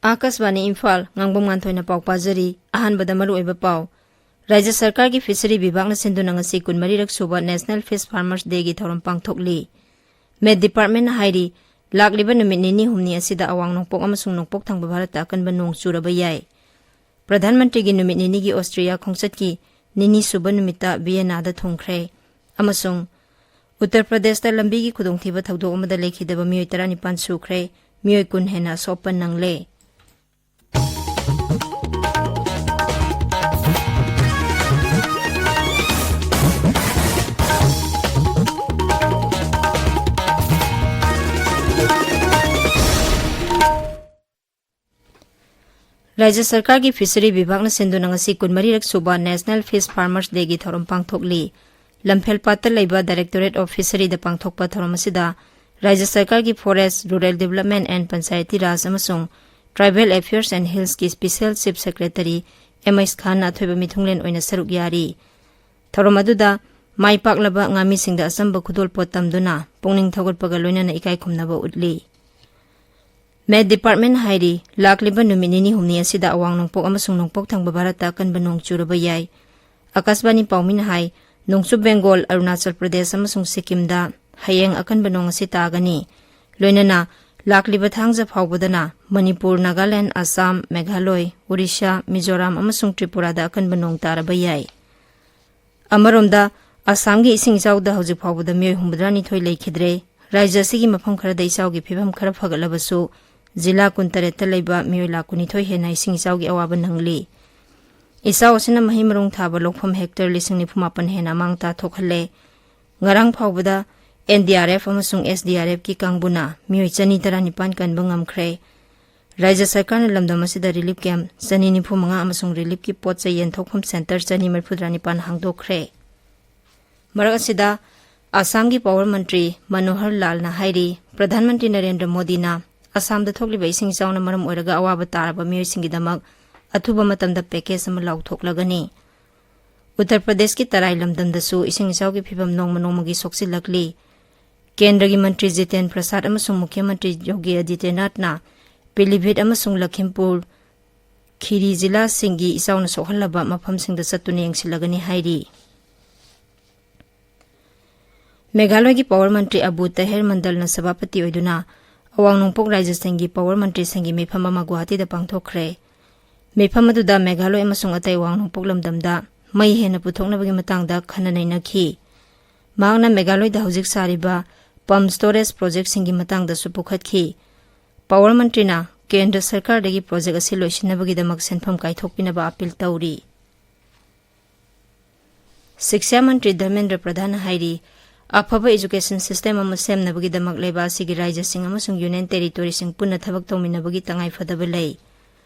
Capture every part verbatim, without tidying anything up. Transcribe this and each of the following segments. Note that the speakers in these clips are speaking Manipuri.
ꯑꯥꯀꯥꯁꯕꯥꯅꯤ ꯏꯝꯐꯥꯜ, ꯉꯥꯡꯕꯝ ꯉꯥꯟꯊꯣꯏꯅ ꯄꯥꯎ ꯄꯥꯖꯔꯤ꯫ ꯑꯍꯥꯟꯕꯗ ꯃꯔꯨꯑꯣꯏꯕ ꯄꯥꯎ꯫ ꯔꯥꯖ꯭ꯌ ꯁꯔꯀꯥꯔꯒꯤ ꯐꯤꯁꯔꯤ ꯕꯤꯚꯥꯒꯅ ꯁꯤꯟꯗꯨꯅ ꯉꯁꯤ ꯀꯨꯟꯃꯔꯤꯔꯛ ꯁꯨꯕ National Fish Farmers Dayꯒꯤ ꯊꯧꯔꯝ ꯄꯥꯡꯊꯣꯛꯂꯤ꯫ ꯃꯦꯠ ꯗꯤꯄꯥꯔꯠꯃꯦꯟꯅ ꯍꯥꯏꯔꯤ, ꯂꯥꯛꯂꯤꯕ ꯅꯨꯃꯤꯠ ꯅꯤꯅꯤ ꯍꯨꯝꯅꯤ ꯑꯁꯤꯗ ꯑꯋꯥꯡ ꯅꯣꯡꯄꯣꯛ ꯑꯃꯁꯨꯡ ꯅꯣꯡꯄꯣꯛ ꯊꯪꯕ ꯚꯥꯔꯠꯇ ꯑꯀꯟꯕ ꯅꯣꯡ ꯆꯨꯔꯕ ꯌꯥꯏ꯫ ꯄ꯭ꯔꯙꯥꯟ ꯃꯟꯇ꯭ꯔꯤꯒꯤ ꯅꯨꯃꯤꯠ ꯅꯤꯅꯤꯒꯤ ꯑꯣꯁꯇ꯭ꯔꯤꯌꯥ ꯈꯣꯡꯆꯠꯀꯤ ꯅꯤꯅꯤ ꯁꯨꯕ ꯅꯨꯃꯤꯠꯇ ꯚꯤꯌꯦꯅꯥꯗ ꯊꯨꯡꯈ꯭ꯔꯦ꯫ ꯑꯃꯁꯨꯡ ꯎꯠꯇꯔ ꯄ꯭ꯔꯗꯦꯁꯇ ꯂꯝꯕꯤꯒꯤ ꯈꯨꯗꯣꯡꯊꯤꯕ ꯊꯧꯗꯣꯛ ꯑꯃꯗ ꯂꯩꯈꯤꯗꯕ ꯃꯤꯑꯣꯏ ꯇꯔꯥꯅꯤꯄꯥꯟ ꯁꯨꯈ꯭ꯔꯦ, ꯃꯤꯑꯣꯏ ꯀꯨꯟ ꯍꯦꯟꯅ ꯑꯁꯣꯛ ꯑꯄꯟ ꯅꯪꯂꯦ꯫ ꯔꯥꯖ꯭ꯌ ꯁꯔꯀꯥꯔꯒꯤ ꯐꯤꯁꯔꯤ ꯕꯤꯚꯥꯒꯅ ꯁꯤꯟꯗꯨꯅ ꯉꯁꯤ ꯀꯨꯟꯃꯔꯤꯔꯛ ꯁꯨꯕ National Fish Farmers Dayꯒꯤ ꯊꯧꯔꯝ ꯄꯥꯡꯊꯣꯛꯂꯤ꯫ ꯂꯝꯐꯦꯜꯄꯥꯠꯇ ꯂꯩꯕ Directorate of Fisheryꯗ ꯄꯥꯡꯊꯣꯛꯄ ꯊꯧꯔꯝ ꯑꯁꯤꯗ ꯔꯥꯖ꯭ꯌ ꯁꯔꯀꯥꯔꯒꯤ Forest, Rural Development and Panchayati Raj ꯑꯃꯁꯨꯡ Tribal Affairs and Hillsꯀꯤ Special Chief Secretary M H ꯈꯥꯟꯅ ꯑꯊꯣꯏꯕ ꯃꯤꯊꯨꯡꯂꯦꯟ ꯑꯣꯏꯅ ꯁꯔꯨꯛ ꯌꯥꯔꯤ꯫ ꯊꯧꯔꯝ ꯑꯗꯨꯗ ꯃꯥꯏ ꯄꯥꯛꯂꯕ ꯉꯥꯃꯤꯁꯤꯡꯗ ꯑꯆꯝꯕ ꯈꯨꯗꯣꯜꯄꯣꯠ ꯇꯝꯗꯨꯅ ꯄꯨꯛꯅꯤꯡ ꯊꯧꯒꯠꯄꯒ ꯂꯣꯏꯅꯅ ꯏꯀꯥꯏ ꯈꯨꯝꯅꯕ ꯎꯠꯂꯤ꯫ ꯃꯦꯠ ꯗꯤꯄꯥꯔꯠꯃꯦꯟ ꯍꯥꯏꯔꯤ, ꯂꯥꯛꯂꯤꯕ ꯅꯨꯃꯤꯠ ꯅꯤꯅꯤ ꯍꯨꯝꯅꯤ ꯑꯁꯤꯗ ꯑꯋꯥꯡ ꯅꯣꯡꯄꯣꯛ ꯑꯃꯁꯨꯡ ꯅꯣꯡꯄꯣꯛ ꯊꯪꯕ ꯚꯥꯔꯠꯇ ꯑꯀꯟꯕ ꯅꯣꯡ ꯆꯨꯔꯕ ꯌꯥꯏ꯫ ꯑꯀꯥꯁꯕꯥꯅꯤ ꯄꯥꯎꯃꯤꯅ ꯍꯥꯏ, ꯅꯣꯡꯆꯨꯞ ꯕꯦꯡꯒꯣꯜ, ꯑꯔꯨꯅꯥꯆꯜ ꯄ꯭ꯔꯗꯦꯁ ꯑꯃꯁꯨꯡ ꯁꯤꯛꯀꯤꯝꯗ ꯍꯌꯦꯡ ꯑꯀꯟꯕ ꯅꯣꯡ ꯑꯁꯤ ꯇꯥꯒꯅꯤ꯫ ꯂꯣꯏꯅꯅ ꯂꯥꯛꯂꯤꯕ ꯊꯥꯡꯖ ꯐꯥꯎꯕꯗꯅ ꯃꯅꯤꯄꯨꯔ, ꯅꯥꯒꯥꯂꯦꯟ, ꯑꯁꯥꯝ, ꯃꯦꯘꯥꯂꯣꯏ, ꯎꯔꯤꯁꯥ, ꯃꯤꯖꯣꯔꯥꯝ ꯑꯃꯁꯨꯡ ꯇ꯭ꯔꯤꯄꯨꯔꯥꯗ ꯑꯀꯟꯕ ꯅꯣꯡ ꯇꯥꯔꯕ ꯌꯥꯏ꯫ ꯑꯃꯔꯣꯝꯗ, ꯑꯁꯥꯝꯒꯤ ꯏꯁꯤꯡ ꯏꯆꯥꯎꯗ ꯍꯧꯖꯤꯛ ꯐꯥꯎꯕꯗ ꯃꯤꯑꯣꯏ ꯍꯨꯝꯐꯨꯇꯔꯥꯅꯤꯊꯣꯏ ꯂꯩꯈꯤꯗ꯭ꯔꯦ꯫ ꯔꯥꯖ꯭ꯌ ꯑꯁꯤꯒꯤ ꯃꯐꯝ ꯈꯔꯗ ꯏꯆꯥꯎꯒꯤ ꯐꯤꯕꯝ ꯈꯔ ꯐꯒꯠꯂꯕꯁꯨ, ꯖꯤꯂꯥ ꯀꯨꯟꯇꯔꯦꯠꯇ ꯂꯩꯕ ꯃꯤꯑꯣꯏ ꯂꯥꯈ ꯀꯨꯟꯅꯤꯊꯣꯏ ꯍꯦꯟꯅ ꯏꯁꯤꯡ ꯏꯆꯥꯎꯒꯤ ꯑꯋꯥꯕ ꯅꯪꯂꯤ꯫ ꯏꯆꯥꯎ ꯑꯁꯤꯅ ꯃꯍꯩ ꯃꯔꯣꯡ ꯊꯥꯕ ꯂꯧꯐꯝ ꯍꯦꯛꯇꯔ ꯂꯤꯁꯤꯡ ꯅꯤꯐꯨ ꯃꯥꯄꯟ ꯍꯦꯟꯅ ꯑꯃꯥꯡ ꯇꯥ ꯊꯣꯛꯍꯜꯂꯦ꯫ ꯉꯔꯥꯡ ꯐꯥꯎꯕꯗ ꯑꯦꯟ ꯗꯤ ꯑꯥꯔ ꯑꯦꯐ ꯑꯃꯁꯨꯡ ꯑꯦꯁ ꯗꯤ ꯑꯥꯔ ꯑꯦꯐꯀꯤ ꯀꯥꯡꯕꯨꯅ ꯃꯤꯑꯣꯏ ꯆꯅꯤ ꯇꯔꯥꯅꯤꯄꯥꯟ ꯀꯟꯕ ꯉꯝꯈ꯭ꯔꯦ꯫ ꯔꯥꯖ꯭ꯌ ꯁꯔꯀꯥꯔꯅ ꯂꯝꯗꯝ ꯑꯁꯤꯗ ꯔꯤꯂꯤꯐ ꯀꯦꯝꯞ ꯆꯅꯤ ꯅꯤꯐꯨ ꯃꯉꯥ ꯑꯃꯁꯨꯡ ꯔꯤꯂꯤꯐꯀꯤ ꯄꯣꯠ ꯆꯩ ꯌꯦꯟꯊꯣꯛꯐꯝ ꯁꯦꯟꯇꯔ ꯆꯅꯤ ꯃꯔꯤꯐꯨꯇꯔꯥꯅꯤꯄꯥꯟ ꯍꯥꯡꯗꯣꯛꯈ꯭ꯔꯦ꯫ ꯃꯔꯛ ꯑꯁꯤꯗ, ꯑꯁꯥꯝꯒꯤ ꯄꯥꯋꯔ ꯃꯟꯇ꯭ꯔꯤ ꯃꯅꯣꯍꯔ ꯂꯥꯜꯅ ꯍꯥꯏꯔꯤ, ꯄ꯭ꯔꯙꯥꯟ ꯃꯟꯇ꯭ꯔꯤ ꯅꯔꯦꯟꯗ꯭ꯔ ꯃꯣꯗꯤꯅ ꯑꯁꯥꯝꯗ ꯊꯣꯛꯂꯤꯕ ꯏꯁꯤꯡ ꯏꯆꯥꯎꯅ ꯃꯔꯝ ꯑꯣꯏꯔꯒ ꯑꯋꯥꯕ ꯇꯥꯔꯕ ꯃꯤꯑꯣꯏꯁꯤꯡꯒꯤꯗꯃꯛ ꯑꯊꯨꯕ ꯃꯇꯝꯗ ꯄꯦꯀꯦꯖ ꯑꯃ ꯂꯥꯎꯊꯣꯛꯂꯒꯅꯤ꯫ ꯎꯠꯇꯔ ꯄ꯭ꯔꯗꯦꯁꯀꯤ ꯇꯔꯥꯏ ꯂꯝꯗꯝꯗꯁꯨ ꯏꯁꯤꯡ ꯏꯆꯥꯎꯒꯤ ꯐꯤꯕꯝ ꯅꯣꯡꯃ ꯅꯣꯡꯃꯒꯤ ꯁꯣꯛꯆꯤꯜꯂꯛꯂꯤ꯫ ꯀꯦꯟꯗ꯭ꯔꯒꯤ ꯃꯟꯇ꯭ꯔꯤ ꯖꯤꯇꯦꯟ ꯄ꯭ꯔꯁꯥꯗ ꯑꯃꯁꯨꯡ ꯃꯨꯈ꯭ꯌ ꯃꯟꯇ꯭ꯔꯤ ꯌꯣꯒꯤ ꯑꯗꯤꯇ꯭ꯌꯅꯥꯊꯅ ꯄꯤꯂꯤꯚꯤꯠ ꯑꯃꯁꯨꯡ ꯂꯈꯤꯝꯄꯨꯔ ꯈꯤꯔꯤ ꯖꯤꯂꯥꯁꯤꯡꯒꯤ ꯏꯆꯥꯎꯅ ꯁꯣꯛꯍꯜꯂꯕ ꯃꯐꯝꯁꯤꯡꯗ ꯆꯠꯇꯨꯅ ꯌꯦꯡꯁꯤꯜꯂꯒꯅꯤ ꯍꯥꯏꯔꯤ꯫ ꯃꯦꯘꯥꯂꯌꯒꯤ ꯄꯥꯋꯔ ꯃꯟꯇ꯭ꯔꯤ ꯑꯕꯨ ꯇꯍꯦꯔ ꯃꯟꯗꯜꯅ ꯁꯚꯥꯄꯇꯤ ꯑꯣꯏꯗꯨꯅ ꯑꯋꯥꯡ ꯅꯣꯡꯄꯣꯛ ꯔꯥꯖ꯭ꯌꯁꯤꯡꯒꯤ ꯄꯥꯋꯔ ꯃꯟꯇ꯭ꯔꯤꯁꯤꯡꯒꯤ ꯃꯤꯐꯝ ꯑꯃ ꯒꯨꯋꯥꯍꯥꯇꯤꯗ ꯄꯥꯡꯊꯣꯛꯈ꯭ꯔꯦ꯫ ꯃꯤꯐꯝ ꯑꯗꯨꯗ ꯃꯦꯘꯥꯂꯣꯏ ꯑꯃꯁꯨꯡ ꯑꯇꯩ ꯑꯋꯥꯡ ꯅꯣꯡꯄꯣꯛ ꯂꯝꯗꯝꯗ ꯃꯩ ꯍꯦꯟꯅ ꯄꯨꯊꯣꯛꯅꯕꯒꯤ ꯃꯇꯥꯡꯗ ꯈꯟꯅ ꯅꯩꯅꯈꯤ꯫ ꯃꯍꯥꯛꯅ ꯃꯦꯘꯥꯂꯣꯏꯗ ꯍꯧꯖꯤꯛ ꯁꯥꯔꯤꯕ ꯄꯝ ꯁ꯭ꯇꯣꯔꯦꯖ ꯄ꯭ꯔꯣꯖꯦꯛꯁꯤꯡꯒꯤ ꯃꯇꯥꯡꯗꯁꯨ ꯄꯨꯈꯠꯈꯤ꯫ ꯄꯥꯋꯔ ꯃꯟꯇ꯭ꯔꯤꯅ ꯀꯦꯟꯗ꯭ꯔ ꯁꯔꯀꯥꯔꯗꯒꯤ ꯄ꯭ꯔꯣꯖꯦꯛ ꯑꯁꯤ ꯂꯣꯏꯁꯤꯟꯅꯕꯒꯤꯗꯃꯛ ꯁꯦꯟꯐꯝ ꯀꯥꯏꯊꯣꯛꯄꯤꯅꯕ ꯑꯥꯄꯤꯜ ꯇꯧꯔꯤ꯫ ꯁꯤꯛꯁꯥ ꯃꯟꯇ꯭ꯔꯤ ꯙꯔꯃꯦꯟꯗ꯭ꯔ ꯄ꯭ꯔꯙꯥꯟꯅ ꯍꯥꯏꯔꯤ, ꯑꯐꯕ ꯏꯖꯨꯀꯦꯁꯟ ꯁꯤꯁꯇꯦꯝ ꯑꯃ ꯁꯦꯝꯅꯕꯒꯤꯗꯃꯛ ꯂꯩꯕꯥꯛ ꯑꯁꯤꯒꯤ ꯔꯥꯖ꯭ꯌꯁꯤꯡ ꯑꯃꯁꯨꯡ ꯌꯨꯅꯤꯌꯟ ꯇꯦꯔꯤꯇꯣꯔꯤꯁꯤꯡ ꯄꯨꯟꯅ ꯊꯕꯛ ꯇꯧꯃꯤꯟꯅꯕꯒꯤ ꯇꯉꯥꯏꯐꯗꯕ ꯂꯩ꯫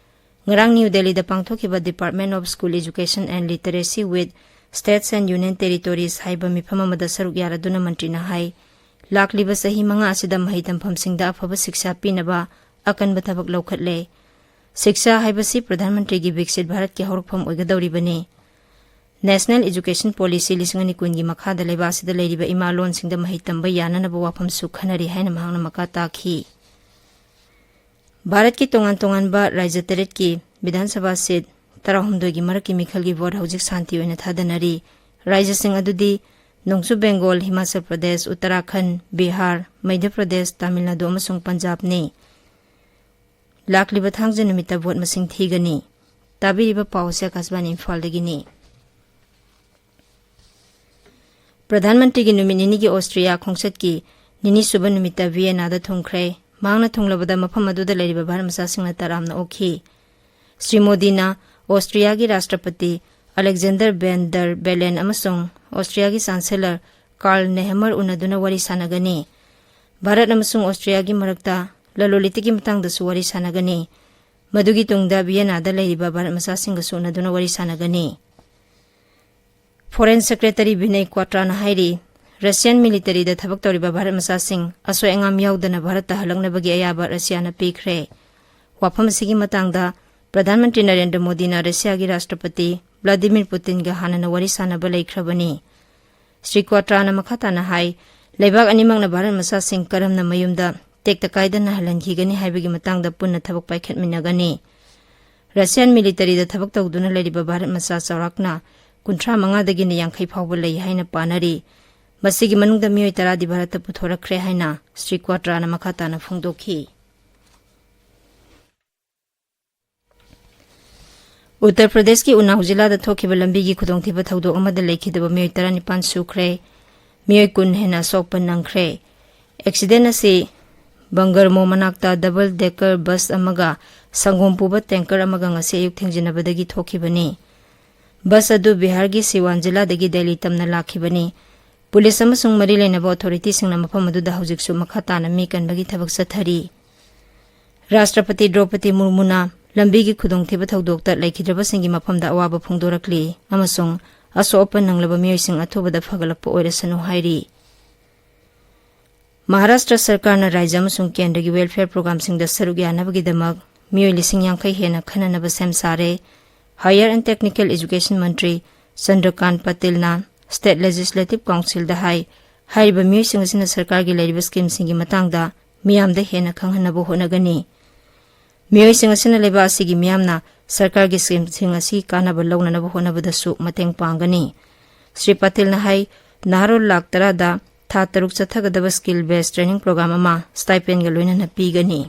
ꯉꯔꯥꯡ ꯅ꯭ꯌꯨ ꯗꯦꯜꯂꯤꯗ ꯄꯥꯡꯊꯣꯛꯈꯤꯕ Department of School Education and Literacy with States and Union Territories ꯍꯥꯏꯕ ꯃꯤꯐꯝ ꯑꯃꯗ ꯁꯔꯨꯛ ꯌꯥꯔꯗꯨꯅ ꯃꯟꯇ꯭ꯔꯤꯅ ꯍꯥꯏ, ꯂꯥꯛꯂꯤꯕ ꯆꯍꯤ ꯃꯉꯥ ꯑꯁꯤꯗ ꯃꯍꯩ ꯇꯝꯐꯝꯁꯤꯡꯗ ꯑꯐꯕ ꯁꯤꯛꯁꯥ ꯄꯤꯅꯕ ꯑꯀꯟꯕ ꯊꯕꯛ ꯂꯧꯈꯠꯂꯦ꯫ ꯁꯤꯛꯁꯥ ꯍꯥꯏꯕꯁꯤ ꯄ꯭ꯔꯙꯥꯟ ꯃꯟꯇ꯭ꯔꯤꯒꯤ ꯕꯤꯛꯁꯤꯠ ꯚꯥꯔꯠꯀꯤ ꯍꯧꯔꯛꯐꯝ ꯑꯣꯏꯒꯗꯧꯔꯤꯕꯅꯤ꯫ National Education Policy ꯂꯤꯁꯤꯡ ꯑꯅꯤ ꯀꯨꯟꯒꯤ ꯃꯈꯥꯗ ꯂꯩꯕꯥꯛ ꯑꯁꯤꯗ ꯂꯩꯔꯤꯕ ꯏꯃꯥ ꯂꯣꯟꯁꯤꯡꯗ ꯃꯍꯩ ꯇꯝꯕ ꯌꯥꯅꯅꯕ ꯋꯥꯐꯝꯁꯨ ꯈꯟꯅꯔꯤ ꯍꯥꯏꯅ ꯃꯍꯥꯛꯅ ꯃꯈꯥ ꯇꯥꯈꯤ꯫ ꯚꯥꯔꯠꯀꯤ ꯇꯣꯉꯥꯟ ꯇꯣꯉꯥꯟꯕ ꯔꯥꯖ꯭ꯌ ꯇꯔꯦꯠꯀꯤ ꯕꯤꯙꯥꯟ ꯁꯚꯥ ꯁꯤꯠ ꯇꯔꯥꯍꯨꯝꯗꯣꯏꯒꯤ ꯃꯔꯛꯀꯤ ꯃꯤꯈꯜꯒꯤ ꯚꯣꯠ ꯍꯧꯖꯤꯛ ꯁꯥꯟꯇꯤ ꯑꯣꯏꯅ ꯊꯥꯗꯅꯔꯤ꯫ ꯔꯥꯖ꯭ꯌꯁꯤꯡ ꯑꯗꯨꯗꯤ ꯅꯣꯡꯆꯨꯞ ꯕꯦꯡꯒꯣꯜ, ꯍꯤꯃꯥꯆꯜ ꯄ꯭ꯔꯗꯦꯁ, ꯎꯠꯇꯔꯥꯈꯟ, ꯕꯤꯍꯥꯔ, ꯃꯙ꯭ꯌ ꯄ꯭ꯔꯗꯦꯁ, ꯇꯥꯃꯤꯜ ꯅꯥꯗꯨ ꯑꯃꯁꯨꯡ ꯄꯟꯖꯥꯕꯅꯤ꯫ ꯂꯥꯛꯂꯤꯕ ꯊꯥꯡꯖ ꯅꯨꯃꯤꯠꯇ ꯚꯣꯠ ꯃꯁꯤꯡ ꯊꯤꯒꯅꯤ꯫ ꯇꯥꯕꯤꯔꯤꯕ ꯄꯥꯎ ꯑꯁꯤ ꯑꯀꯥꯁꯕꯥꯅꯤ ꯏꯝꯐꯥꯜꯗꯒꯤꯅꯤ꯫ ꯄ꯭ꯔꯙꯥꯟ ꯃꯟꯇ꯭ꯔꯤꯒꯤ ꯅꯨꯃꯤꯠ ꯅꯤꯅꯤꯒꯤ ꯑꯣꯁꯇ꯭ꯔꯤꯌꯥ ꯈꯣꯡꯆꯠꯀꯤ ꯅꯤꯅꯤ ꯁꯨꯕ ꯅꯨꯃꯤꯠꯇ ꯚꯤꯌꯦꯅꯥꯗ ꯊꯨꯡꯈ꯭ꯔꯦ꯫ ꯃꯍꯥꯛꯅ ꯊꯨꯡꯂꯕꯗ ꯃꯐꯝ ꯑꯗꯨꯗ ꯂꯩꯔꯤꯕ ꯚꯥꯔꯠ ꯃꯆꯥꯁꯤꯡꯅ ꯇꯔꯥꯝꯅ ꯑꯣꯛꯈꯤ꯫ ꯁ꯭ꯔꯤ ꯃꯣꯗꯤꯅ ꯑꯣꯁꯇ꯭ꯔꯤꯌꯥꯒꯤ ꯔꯥꯁꯇ꯭ꯔꯄꯇꯤ ꯑꯂꯦꯛꯖꯦꯟꯗꯔ ꯚꯦꯟ ꯗꯔ ꯕꯦꯂꯦꯟ ꯑꯃꯁꯨꯡ ꯑꯣꯁꯇ꯭ꯔꯤꯌꯥꯒꯤ ꯆꯥꯟꯁꯦꯂꯔ ꯀꯥꯔꯜ ꯅꯦꯍꯃꯔ ꯎꯅꯗꯨꯅ ꯋꯥꯔꯤ ꯁꯥꯟꯅꯒꯅꯤ꯫ ꯚꯥꯔꯠ ꯑꯃꯁꯨꯡ ꯑꯣꯁꯇ꯭ꯔꯤꯌꯥꯒꯤ ꯃꯔꯛꯇ ꯂꯂꯣꯟ ꯏꯇꯤꯛꯀꯤ ꯃꯇꯥꯡꯗꯁꯨ ꯋꯥꯔꯤ ꯁꯥꯟꯅꯒꯅꯤ꯫ ꯃꯗꯨꯒꯤ ꯇꯨꯡꯗ ꯚꯤꯌꯦꯅꯥꯗ ꯂꯩꯔꯤꯕ ꯚꯥꯔꯠ ꯃꯆꯥꯁꯤꯡꯒꯁꯨ ꯎꯅꯗꯨꯅ ꯋꯥꯔꯤ ꯁꯥꯟꯅꯒꯅꯤ꯫ ꯐꯣꯔꯦꯟ ꯁꯦꯀ꯭ꯔꯦꯇꯔꯤ ꯚꯤꯅꯌ ꯀ꯭ꯋꯥꯇ꯭ꯔꯥꯅ ꯍꯥꯏꯔꯤ, ꯔꯁꯤꯌꯥꯟ ꯃꯤꯂꯤꯇꯔꯤꯗ ꯊꯕꯛ ꯇꯧꯔꯤꯕ ꯚꯥꯔꯠ ꯃꯆꯥꯁꯤꯡ ꯑꯁꯣꯏ ꯑꯉꯥꯝ ꯌꯥꯎꯗꯅ ꯚꯥꯔꯠꯇ ꯍꯜꯂꯛꯅꯕꯒꯤ ꯑꯌꯥꯕ ꯔꯁꯤꯌꯥꯅ ꯄꯤꯈ꯭ꯔꯦ꯫ ꯋꯥꯐꯝ ꯑꯁꯤꯒꯤ ꯃꯇꯥꯡꯗ ꯄ꯭ꯔꯙꯥꯟ ꯃꯟꯇ꯭ꯔꯤ ꯅꯔꯦꯟꯗ꯭ꯔ ꯃꯣꯗꯤꯅ ꯔꯁꯤꯌꯥꯒꯤ ꯔꯥꯁꯇ꯭ꯔꯄꯇꯤ ꯚ꯭ꯂꯥꯗꯤꯃꯤꯔ ꯄꯨꯇꯤꯟꯒ ꯍꯥꯟꯅꯅ ꯋꯥꯔꯤ ꯁꯥꯟꯅꯕ ꯂꯩꯈ꯭ꯔꯕꯅꯤ꯫ ꯁ꯭ꯔꯤ ꯀ꯭ꯋꯥꯇ꯭ꯔꯥꯅ ꯃꯈꯥ ꯇꯥꯅ ꯍꯥꯏ, ꯂꯩꯕꯥꯛ ꯑꯅꯤꯃꯛꯅ ꯚꯥꯔꯠ ꯃꯆꯥꯁꯤꯡ ꯀꯔꯝꯅ ꯃꯌꯨꯝꯗ ꯇꯦꯛꯇ ꯀꯥꯏꯗꯅ ꯍꯜꯍꯟꯈꯤꯒꯅꯤ ꯍꯥꯏꯕꯒꯤ ꯃꯇꯥꯡꯗ ꯄꯨꯟꯅ ꯊꯕꯛ ꯄꯥꯏꯈꯠꯃꯤꯟꯅꯒꯅꯤ꯫ ꯔꯁꯤꯌꯥꯟ ꯃꯤꯂꯤꯇꯔꯤꯗ ꯊꯕꯛ ꯇꯧꯗꯨꯅ ꯂꯩꯔꯤꯕ ꯚꯥꯔꯠ ꯃꯆꯥ ꯆꯥꯎꯔꯥꯛꯅ ꯀꯨꯟꯊ꯭ꯔꯥ ꯃꯉꯥꯗꯒꯤꯅ ꯌꯥꯡꯈꯩ ꯐꯥꯎꯕ ꯂꯩ ꯍꯥꯏꯅ ꯄꯥꯅꯔꯤ꯫ ꯃꯁꯤꯒꯤ ꯃꯅꯨꯡꯗ ꯃꯤꯑꯣꯏ ꯇꯔꯥꯗꯤ ꯚꯥꯔꯠꯇ ꯄꯨꯊꯣꯔꯛꯈ꯭ꯔꯦ ꯍꯥꯏꯅ ꯁ꯭ꯔꯤ ꯀ꯭ꯋꯥꯇ꯭ꯔꯥꯅ ꯃꯈꯥ ꯇꯥꯅ ꯐꯣꯡꯗꯣꯛꯈꯤ꯫ ꯎꯠꯇꯔ ꯄ꯭ꯔꯗꯦꯁꯀꯤ ꯎꯅꯥꯎ ꯖꯤꯂꯥꯗ ꯊꯣꯛꯈꯤꯕ ꯂꯝꯕꯤꯒꯤ ꯈꯨꯗꯣꯡꯊꯤꯕ ꯊꯧꯗꯣꯛ ꯑꯃꯗ ꯂꯩꯈꯤꯗꯕ ꯃꯤꯑꯣꯏ ꯇꯔꯥꯅꯤꯄꯥꯟ ꯁꯨꯈ꯭ꯔꯦ꯫ ꯃꯤꯑꯣꯏ ꯀꯨꯟ ꯍꯦꯟꯅ ꯑꯁꯣꯛꯄ ꯅꯪꯈ꯭ꯔꯦ꯫ ꯑꯦꯛꯁꯤꯗꯦꯟ ꯑꯁꯤ ꯕꯪꯒꯔꯃꯣ ꯃꯅꯥꯛꯇ ꯗꯕꯜ ꯗꯦꯀꯔ ꯕꯁ ꯑꯃꯒ ꯁꯪꯒꯣꯝ ꯄꯨꯕ ꯇꯦꯡꯀꯔ ꯑꯃꯒ ꯉꯁꯤ ꯑꯌꯨꯛ ꯊꯦꯡꯖꯤꯟꯅꯕꯗꯒꯤ ꯊꯣꯛꯈꯤꯕꯅꯤ꯫ ꯕꯁ ꯑꯗꯨ ꯕꯤꯍꯥꯔꯒꯤ ꯁꯤꯋꯥꯟ ꯖꯤꯂꯥꯗꯒꯤ ꯗꯦꯜꯂꯤ ꯇꯝꯅ ꯂꯥꯛꯈꯤꯕꯅꯤ꯫ ꯄꯨꯂꯤꯁ ꯑꯃꯁꯨꯡ ꯃꯔꯤ ꯂꯩꯅꯕ ꯑꯣꯊꯣꯔꯤꯇꯤꯁꯤꯡꯅ ꯃꯐꯝ ꯑꯗꯨꯗ ꯍꯧꯖꯤꯛꯁꯨ ꯃꯈꯥ ꯇꯥꯅ ꯃꯤ ꯀꯟꯕꯒꯤ ꯊꯕꯛ ꯆꯠꯊꯔꯤ꯫ ꯔꯥꯁꯇ꯭ꯔꯄꯇꯤ ꯗ꯭ꯔꯧꯄꯗꯤ ꯃꯨꯔꯃꯨꯅ ꯂꯝꯕꯤꯒꯤ ꯈꯨꯗꯣꯡꯊꯤꯕ ꯊꯧꯗꯣꯛꯇ ꯂꯩꯈꯤꯗ꯭ꯔꯕꯁꯤꯡꯒꯤ ꯃꯐꯝꯗ ꯑꯋꯥꯕ ꯐꯣꯡꯗꯣꯔꯛꯂꯤ ꯑꯃꯁꯨꯡ ꯑꯁꯣꯛ ꯑꯄꯟ ꯅꯪꯂꯕ ꯃꯤꯑꯣꯏꯁꯤꯡ ꯑꯊꯨꯕꯗ ꯐꯒꯠꯂꯛꯄ ꯑꯣꯏꯔꯁꯅꯨ ꯍꯥꯏꯔꯤ꯫ ꯃꯍꯥꯔꯥꯁꯇ꯭ꯔ ꯁꯔꯀꯥꯔꯅ ꯔꯥꯖ꯭ꯌ ꯑꯃꯁꯨꯡ ꯀꯦꯟꯗ꯭ꯔꯒꯤ welfare programꯁꯤꯡꯗ ꯁꯔꯨꯛ ꯌꯥꯅꯕꯒꯤꯗꯃꯛ ꯃꯤꯑꯣꯏ ꯂꯤꯁꯤꯡ ꯌꯥꯡꯈꯩ ꯍꯦꯟꯅ ꯈꯟꯅꯅꯕ ꯁꯦꯝ ꯁꯥꯔꯦ꯫ Higher and Technical Education Mantri ꯆꯟꯗ꯭ꯔꯀꯥꯟ ꯄꯇꯤꯜꯅ State Legislative Councilꯗ ꯍꯥꯏ, ꯍꯥꯏꯔꯤꯕ ꯃꯤꯑꯣꯏꯁꯤꯡ ꯑꯁꯤꯅ ꯁꯔꯀꯥꯔꯒꯤ ꯂꯩꯔꯤꯕ schemeꯁꯤꯡꯒꯤ ꯃꯇꯥꯡꯗ ꯃꯤꯌꯥꯝꯗ ꯍꯦꯟꯅ ꯈꯪꯍꯟꯅꯕ ꯍꯣꯠꯅꯒꯅꯤ꯫ ꯃꯤꯑꯣꯏꯁꯤꯡ ꯑꯁꯤꯅ ꯂꯩꯕꯥꯛ ꯑꯁꯤꯒꯤ ꯃꯤꯌꯥꯝꯅ ꯁꯔꯀꯥꯔꯒꯤ schemeꯁꯤꯡ ꯑꯁꯤ ꯀꯥꯟꯅꯕ ꯂꯧꯅꯅꯕ ꯍꯣꯠꯅꯕꯗꯁꯨ ꯃꯇꯦꯡ ꯄꯥꯡꯒꯅꯤ꯫ ꯁ꯭ꯔꯤ ꯄꯇꯤꯜꯅ ꯍꯥꯏ, ꯅꯍꯥꯔꯣꯜ ꯂꯥꯈ ꯇꯔꯥꯗ ꯊꯥ ꯇꯔꯨꯛ ꯆꯠꯊꯒꯗꯕ skill based training program ꯑꯃ stipendꯒ ꯂꯣꯏꯅꯅ ꯄꯤꯒꯅꯤ꯫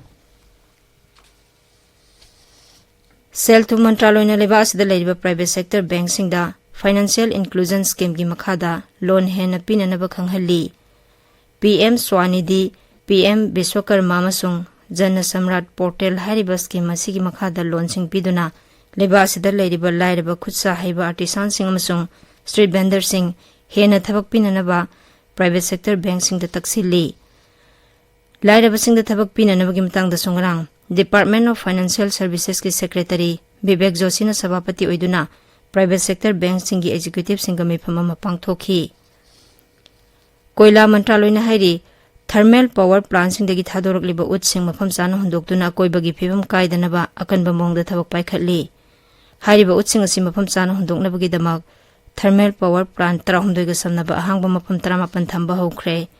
ꯁꯦꯜ ꯊꯨꯝ ꯃꯟꯇ꯭ꯔꯥꯂꯣꯏꯅ ꯂꯩꯕꯥꯛ ꯑꯁꯤꯗ ꯂꯩꯔꯤꯕ private sector bankꯁꯤꯡꯗ Financial Inclusion Schemeꯒꯤ ꯃꯈꯥꯗ loan ꯍꯦꯟꯅ ꯄꯤꯅꯅꯕ ꯈꯪꯍꯜꯂꯤ꯫ ꯄꯤ ꯑꯦꯝ ꯁ꯭ꯋꯥꯅꯤꯙꯤ, ꯄꯤ ꯑꯦꯝ ꯕꯤꯁ꯭ꯋꯀꯔꯃ ꯑꯃꯁꯨꯡ ꯖꯟ ꯁꯝꯔꯥꯠ ꯄꯣꯔꯇꯦꯜ ꯍꯥꯏꯔꯤꯕ scheme ꯑꯁꯤꯒꯤ ꯃꯈꯥꯗ loanꯁꯤꯡ ꯄꯤꯗꯨꯅ ꯂꯩꯕꯥꯛ ꯑꯁꯤꯗ ꯂꯩꯔꯤꯕ ꯂꯥꯏꯔꯕ ꯈꯨꯠꯁꯥ ꯍꯩꯕ artisanꯁꯤꯡ ꯑꯃꯁꯨꯡ street vendorꯁꯤꯡ ꯍꯦꯟꯅ ꯊꯕꯛ ꯄꯤꯅꯅꯕ private sector bankꯁꯤꯡꯗ ꯇꯛꯁꯤꯜꯂꯤ꯫ ꯂꯥꯏꯔꯕꯁꯤꯡꯗ ꯊꯕꯛ ꯄꯤꯅꯅꯕꯒꯤ ꯃꯇꯥꯡꯗꯁꯨ ꯉꯔꯥꯡ Department of Financial Servicesꯀꯤ Secretary Bibek ꯖꯣꯁꯤꯅ ꯁꯚꯥꯄꯇꯤ ꯑꯣꯏꯗꯨꯅ private sector bankꯁꯤꯡꯒꯤ executiveꯁꯤꯡꯒ ꯃꯤꯐꯝ ꯑꯃ ꯄꯥꯡꯊꯣꯛꯈꯤ꯫ ꯀꯣꯏꯂꯥ ꯃꯟꯇ꯭ꯔꯥꯂꯣꯏꯅ ꯍꯥꯏꯔꯤ, thermal power plantꯁꯤꯡꯗꯒꯤ ꯊꯥꯗꯣꯔꯛꯂꯤꯕ ꯎꯠꯁꯤꯡ ꯃꯐꯝ ꯆꯥꯅ ꯍꯨꯟꯗꯣꯛꯇꯨꯅ ꯑꯀꯣꯏꯕꯒꯤ ꯐꯤꯕꯝ ꯀꯥꯏꯗꯅꯕ ꯑꯀꯟꯕ ꯃꯑꯣꯡꯗ ꯊꯕꯛ ꯄꯥꯏꯈꯠꯂꯤ꯫ ꯍꯥꯏꯔꯤꯕ ꯎꯠꯁꯤꯡ ꯑꯁꯤ ꯃꯐꯝ ꯆꯥꯅ ꯍꯨꯟꯗꯣꯛꯅꯕꯒꯤꯗꯃꯛ thermal power plant ꯇꯔꯥꯍꯨꯝꯗꯣꯏꯒ ꯁꯝꯅꯕ ꯑꯍꯥꯡꯕ ꯃꯐꯝ ꯇꯔꯥꯃꯥꯄꯟ ꯊꯝꯕ ꯍꯧꯈ꯭ꯔꯦ꯫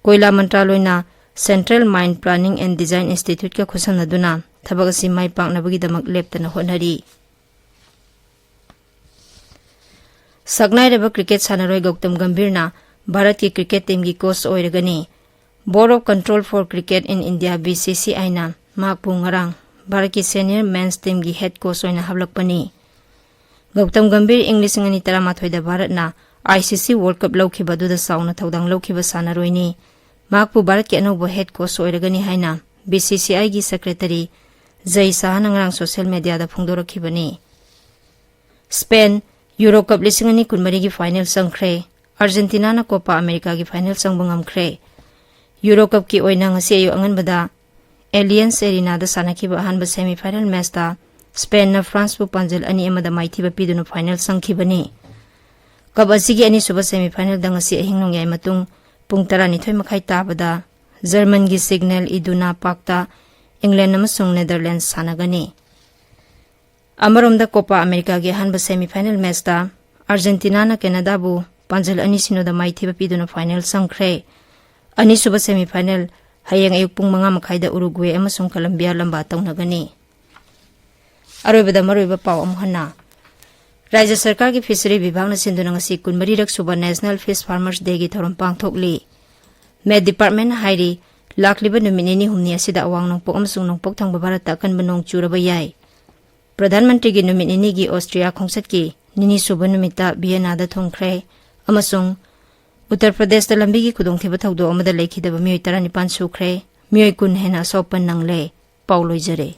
ꯀꯣꯏꯂꯥ ꯃꯟꯇ꯭ꯔꯥꯂꯣꯏꯅ Central Mine Planning and Design Institute-ꯀ ꯈꯨꯠꯁꯝꯅꯗꯨꯅ ꯊꯕꯛ ꯑꯁꯤ ꯃꯥꯏ ꯄꯥꯛꯅꯕꯒꯤꯗꯃꯛ ꯂꯦꯞꯇꯅ ꯍꯣꯠꯅꯔꯤ꯫ ꯁꯛꯅꯥꯏꯔꯕ cricket ꯁꯥꯟꯅꯔꯣꯏ ꯒꯧꯇꯝ ꯒꯝꯚꯤꯔꯅ ꯚꯥꯔꯠꯀꯤ cricket team-ꯒꯤ coach ꯑꯣꯏꯔꯒꯅꯤ꯫ Board of Control for Cricket in India, B C C I-ꯅ ꯃꯍꯥꯛꯄꯨ ꯉꯔꯥꯡ ꯚꯥꯔꯠꯀꯤ senior men's team-ꯒꯤ head coach ꯑꯣꯏꯅ ꯍꯥꯞꯂꯛꯄꯅꯤ꯫ ꯒꯧꯇꯝ ꯒꯝꯚꯤꯔ ꯏꯪ ꯂꯤꯁꯤꯡ ꯑꯅꯤ ꯇꯔꯥꯃꯥꯊꯣꯏꯗ ꯚꯥꯔꯠꯅ I C C World Cup ꯂꯧꯈꯤꯕ ꯑꯗꯨꯗ ꯆꯥꯎꯅ ꯊꯧꯗꯥꯡ ꯂꯧꯈꯤꯕ ꯁꯥꯟꯅꯔꯣꯏꯅꯤ꯫ ꯃꯍꯥꯛꯄꯨ ꯚꯥꯔꯠꯀꯤ ꯑꯅꯧꯕ head coach ꯑꯣꯏꯔꯒꯅꯤ ꯍꯥꯏꯅ B C C I-ꯒꯤ secretary ꯖꯩ ꯁꯥꯍꯅ ꯉꯔꯥꯡ social media-ꯗ ꯐꯣꯡꯗꯣꯔꯛꯈꯤꯕꯅꯤ꯫ Spain Euro Cup ꯂꯤꯁꯤꯡ ꯑꯅꯤ ꯀꯨꯟꯃꯔꯤꯒꯤ final ꯆꯪꯈ꯭ꯔꯦ꯫ Argentina-ꯅ Copa America-ꯒꯤ final ꯆꯪꯕ ꯉꯝꯈ꯭ꯔꯦ꯫ Euro Cup-ꯀꯤ ꯑꯣꯏꯅ ꯉꯁꯤ ꯑꯌꯨꯛ ꯑꯉꯟꯕꯗ Allianz Arena-ꯗ ꯁꯥꯟꯅꯈꯤꯕ ꯑꯍꯥꯟꯕ semi final match-ꯇ Spain-ꯅ France-ꯄꯨ ꯄꯥꯟꯖꯜ ꯑꯅꯤ ꯑꯃꯗ ꯃꯥꯏꯊꯤꯕ ꯄꯤꯗꯨꯅ final ꯆꯪꯈꯤꯕꯅꯤ꯫ Cup ꯑꯁꯤꯒꯤ ꯑꯅꯤꯁꯨꯕ semi final-ꯗ ꯉꯁꯤ ꯑꯍꯤꯡ ꯅꯣꯡꯌꯥꯏ ꯃꯇꯨꯡ ꯄꯨꯡ ꯇꯔꯥꯅꯤꯊꯣꯏ ꯃꯈꯥꯏ ꯇꯥꯕꯗ German-ꯒꯤ Signal Iduna Park-ꯇ England ꯑꯃꯁꯨꯡ Netherlands ꯁꯥꯟꯅꯒꯅꯤ꯫ ꯑꯃꯔꯣꯝꯗ Copa America-ꯒꯤ ꯑꯍꯥꯟꯕ semi final match-ꯇ Argentina-ꯅ Canada-ꯕꯨ ꯄꯥꯟꯖꯜ ꯑꯅꯤ ꯁꯤꯅꯣꯗ ꯃꯥꯏꯊꯤꯕ ꯄꯤꯗꯨꯅ final ꯆꯪꯈ꯭ꯔꯦ꯫ ꯑꯅꯤꯁꯨꯕ semi final ꯍꯌꯦꯡ ꯑꯌꯨꯛ ꯄꯨꯡ ꯃꯉꯥ ꯃꯈꯥꯏꯗ Uruguay ꯑꯃꯁꯨꯡ Colombia ꯂꯝꯕꯥ ꯇꯧꯅꯒꯅꯤ꯫ ꯑꯔꯣꯏꯕꯗ ꯃꯔꯨꯑꯣꯏꯕ ꯄꯥꯎ ꯑꯃꯨꯛ ꯍꯟꯅ꯫ ꯔꯥꯖ꯭ꯌ ꯁꯔꯀꯥꯔꯒꯤ fishery ꯕꯤꯚꯥꯒꯅ ꯁꯤꯟꯗꯨꯅ ꯉꯁꯤ ꯀꯨꯟꯃꯔꯤꯔꯛ ꯁꯨꯕ National Fish Farmers Day-ꯒꯤ ꯊꯧꯔꯝ ꯄꯥꯡꯊꯣꯛꯂꯤ꯫ Met Department-ꯅ ꯍꯥꯏꯔꯤ, ꯂꯥꯛꯂꯤꯕ ꯅꯨꯃꯤꯠ ꯅꯤꯅꯤ ꯍꯨꯝꯅꯤ ꯑꯁꯤꯗ ꯑꯋꯥꯡ ꯅꯣꯡꯄꯣꯛ ꯑꯃꯁꯨꯡ ꯅꯣꯡꯄꯣꯛ ꯊꯪꯕ ꯚꯥꯔꯠꯇ ꯑꯀꯟꯕ ꯅꯣꯡ ꯆꯨꯔꯕ ꯌꯥꯏ꯫ ꯄ꯭ꯔꯙꯥꯟ ꯃꯟꯇ꯭ꯔꯤꯒꯤ ꯅꯨꯃꯤꯠ ꯅꯤꯅꯤꯒꯤ ꯑꯣꯁꯇ꯭ꯔꯤꯌꯥ ꯈꯣꯡꯆꯠꯀꯤ ꯅꯤꯅꯤ ꯁꯨꯕ ꯅꯨꯃꯤꯠꯇ ꯚꯤꯌꯦꯅꯥꯗ ꯊꯨꯡꯈ꯭ꯔꯦ ꯑꯃꯁꯨꯡ ꯎꯠꯇꯔ ꯄ꯭ꯔꯗꯦꯁꯇ ꯂꯝꯕꯤꯒꯤ ꯈꯨꯗꯣꯡꯊꯤꯕ ꯊꯧꯗꯣꯛ ꯑꯃꯗ ꯂꯩꯈꯤꯗꯕ ꯃꯤꯑꯣꯏ ꯇꯔꯥꯅꯤꯄꯥꯟ ꯁꯨꯈ꯭ꯔꯦ꯫ ꯃꯤꯑꯣꯏ ꯀꯨꯟ ꯍꯦꯟꯅ ꯑꯁꯣꯛ ꯑꯄꯟ ꯅꯪꯂꯦ꯫ ꯄꯥꯎ ꯂꯣꯏꯖꯔꯦ꯫